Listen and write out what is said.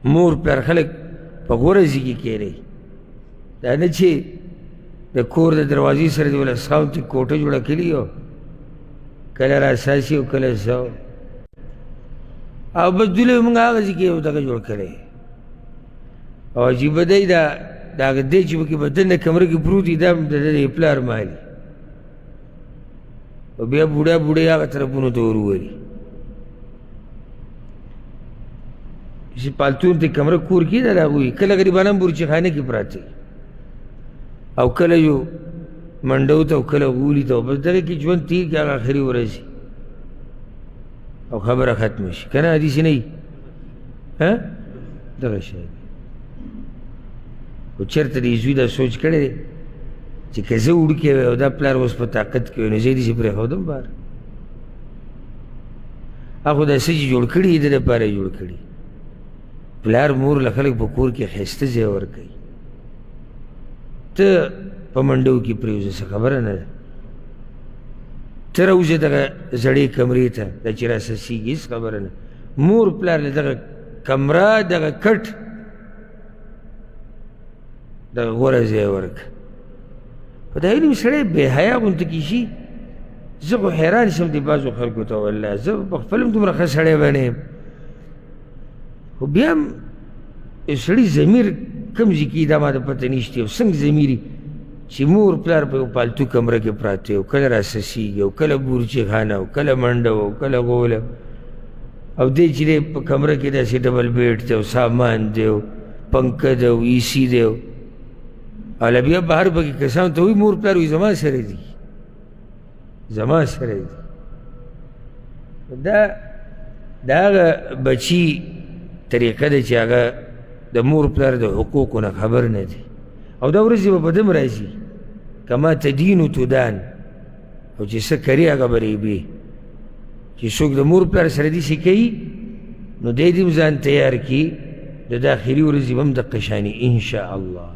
مور پلار خلک په غوره ځای کې کښېنوي، دا نه چې د کور د دروازې سره دې وله ساوند کې کوټه جوړه کړي او کله راساسي او کله څه، او بس دوی له موږ هغه ځای کې یو دغه جوړ کړی. او عجیبه دی دا د هغه دی چې پکې په دننه کمره کې پروت دي، دا هم د ده د پلار مال دي، او بیا بوډا بوډۍ هغه طرفونو ته ور وولي. چې پالتون ته کمره کور کې ده د هغوی، کله غریبان هم بورچیخانه کې پراته وي، او کله یو منډو ته او کله غولي ته، بس دغه کې ژوند تېر کړي، هغه اخري ورځ او خبره ختمه شي. که نه حدیث نه وي دغه شی دی. خو چېرته دې زوی دا سوچ کړی دی چې که زه وړوکی وی او دا پلار اوس په طاقت کې وی، نو زه یې داسې پرېښودم بار. هغه دا څه چې جوړ کړي د لپاره یې جوړ کړي. پلار مور له خلک په کور کې ښایسته ځای ورکوي، ته په منډو کې پرېوځه، څه خبره نه ده. ته راوځه دغه زړې کمرې ته، دا چې راسسېږي هېڅ خبره نه. مور پلار له دغه کمره دغه کټ دغه غوره ځای ورکړه. خو دا علم سړی بې حیا غوندې کې شي. زه خو حیران شم دې بعضو خلکو ته، والله زه په خپل هم دومره ښه سړی به نه یم، خو بیا هم یو سړي ضمیر کوم ځای کې دا ما ته پته نشته، او څنګه ضمیر چې مور پلار په یو پالتو کمره کې پراته او کله راسسېږي او کله بورچي خانه او کله منډه او کله غوله، او دی چې دی په کمره کې داسې ډبل بیډ دی او سامان دی او پنکه دی او ایسي دی، او له بیا بهر پکې کسانو ته وایي مور پلار وایي زما سره دي، زما سره دي. دا د هغه بچي طریقه ده چې هغه د مور پلار د حقوقو نه خبر نه دی، او دا ورځې به په دم راځي کما تدین تدان، او چې څه کري هغه به ریبي. چې څوک د مور پلار سره داسې کوي نو دی دې هم ځان تیار کړي، د داخلي ورځې به هم دقه شاني انشاءالله.